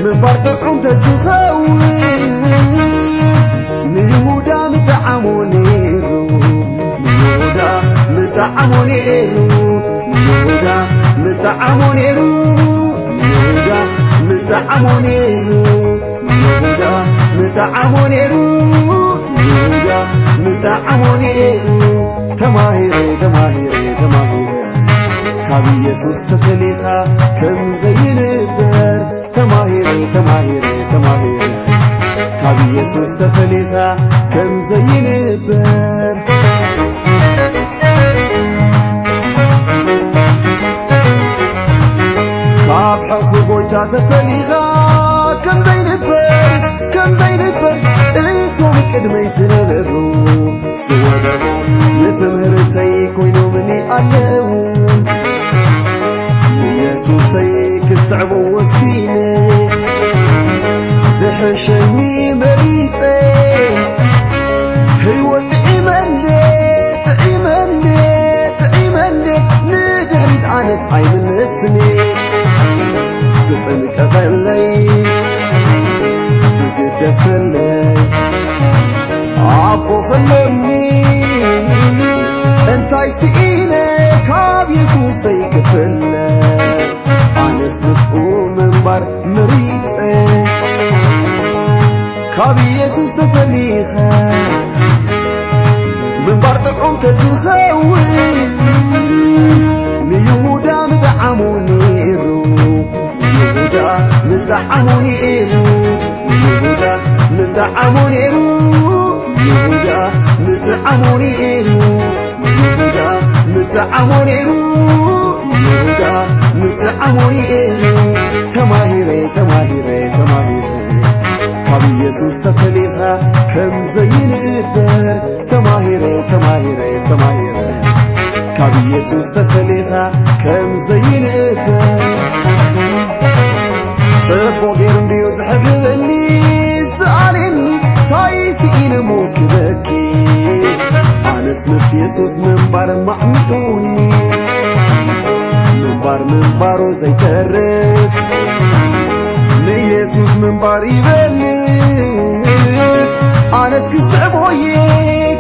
ምንባር ጥዑም ተዝኸውን ንይሁዳ ምጠዓሞ ነይሩ፣ ንይሁዳ ምጠዓሞ ነይሩ፣ ንይሁዳ ምጠዓሞ ነይሩ፣ ንይሁዳ ምጠዓሞ ነይሩ፣ ንይሁዳ ምጠዓሞ ነይሩ፣ ንይሁዳ ምጠዓሞ ነይሩ። ተማሂረ፣ ተማሂረ፣ ተማሂረ ካብ ኢየሱስ ተፈሊኻ ከም ዘይንበር ተማሂረ፣ ተማሂረ፣ ተማሂረ ካብ ኢየሱስ ተፈሊኻ ከም ዘይንበር። ካብ ሕርፊ ጎይታ ተፈሊኻ ከም ዘይንበር፣ ከም ዘይንበር እቶም ቅድመይ ዝነበሩ ዝወደቑ ንትምህርተይ ኮይኖምኒ ኣለዉ። ንየሱሰይ ክስዕቦ ወሲነ ዝሕሸኒ መሪጸ ህይወት ጥዒመ እንዴ፣ ጥዒመ እንዴ፣ ጥዒመ እንዴ ንድሕሪት ኣነስ ኣይምለስኒ ዝጥንቀቐለይ ዝግደሰለይ ኣቦ ኸሎኒ እንታይ ስኢነ ካብ የሱሰይ ክፍለ ኣነስ ምስኡ ምንባር መሪጸ ካብ ኢየሱስ ተፈሊኸ ምንባር ጥዑም ተዝኸውን ንይሁዳ ምጠዓሞ ነይሩ፣ ንይሁዳ ምጠዓሞ ነይሩ፣ ንይሁዳ ምጠዓሞ ነይሩ፣ ንይሁዳ ምጠዓሞ ነይሩ፣ ንይሁዳ ምጠዓሞ ነይሩ፣ ንይሁዳ ምጠዓሞ ነይሩ። ተማሂረ፣ ተማሂረ፣ ተማሂረ ካብ ኢየሱስ ተፈሊኻ ከም ዘይንበር ተማሂረ፣ ተማሂረ፣ ተማሂረ ካብ ኢየሱስ ተፈሊኻ ከም ዘይንበር። ጽቡቕ ገይሩ እንድዩ ዝሕብበኒ ዝኣልየኒ ታይ ስኢነ እሞ ክበኪ ኣነስ ምስ የሱስ ምንባር ማዕሚጡኒ ምንባር ምንባሩ ዘይተርፍ ንየሱስ ምንባር ይበልጽ ኣነስ ክስዕቦየ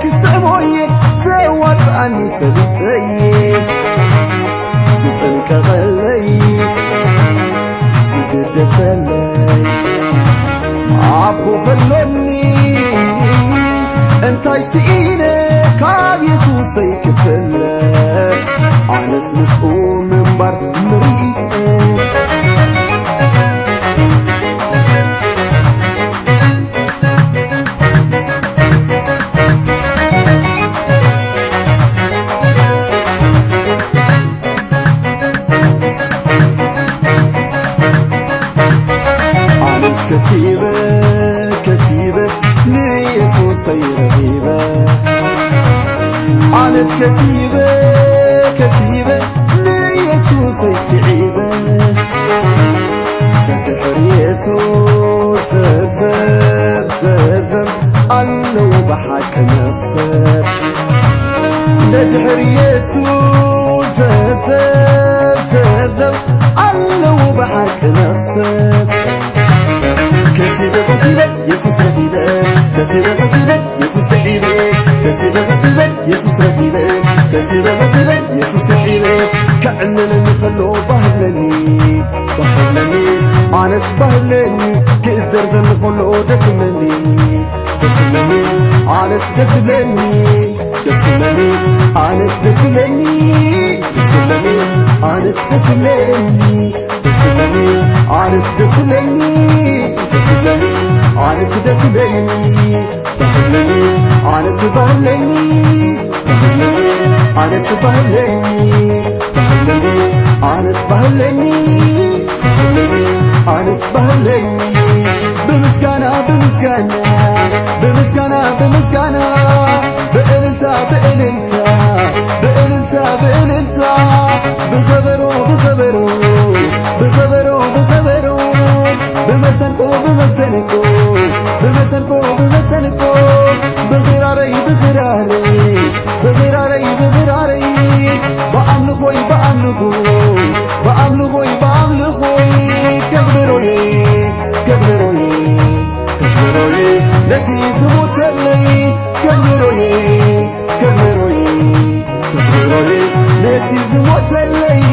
ክስዕቦየ ዘዋፅኣኒ ፈሊጠየ ዝጥንቀቐለይ ዝግደሰለይ ኣቦ ኸሎኒ እንታይ ስኢነ ካብ የሱሰይ ክፍለ ኣነስ ምስኡ ምንባር መሪጸ ኣነስ ከሲበ ከሲበ ንየሱሰይ ረኺበ ኣነስ ከሲበ ከሲበ ንየሱሰይ ስዒበ ድሕሪ የሱስ ዘብዘብ ዘብዘብ ኣለዉ ብሓቂ መኽሰብ ንድሕሪ የሱስ ዘብዘብ ዘብዘብ ኣለዉ ብሓቂ መኽሰብ ከሲበ ከሲበ የሱስ ረኺበ ከሲበ ከሲበ የሱስ ስዒበ ከሲበ ከሲበ የሱስ ረኺበ ከሲበ ከሲበ የሱስ ስዒበ ከዕልለኒ ከሎ ባህለኒ ባህለኒ ኣነስ ባህለኒ ክእደር ዘንኸሎ ደስለኒ ደስለኒ ኣነስ ደስለኒ ደስለኒ ኣነስ ደስለኒ ደስለኒ ኣነስ ደስለኒ ደስለኒ ኣነስ ደስለኒ ደስለኒ ኣነስ ደስለኒ ባህለኒ ኣነስ ባህለኒ ባህለኒ ኣነስ ባህለኒ ባህለኒ ኣነስ ባህለኒ ባህለኒ ኣነስ ባህለኒ ብምስጋና ብምስጋና ብምስጋና ብምስጋና ብእልልታ ብእልልታ ብእልልታ ብእልልታ ብኸበሮ ብኸበሮ ብኸበሮ ብኸበሮ ብመሰንቆ ብመሰንቆ ብመሰንቆ ብመሰንቆ ብኽራረይ ብኽራረይ ብኽራረይ ብኽራረይ ብኣምልኾይ ብኣምልኾይ ብኣምልኾይ ብኣምልኾይ ከኽብሮየ ዝሞተለይ ከብሮይ ከብሮይ ከብሮይ ነቲ ዝሞተለይ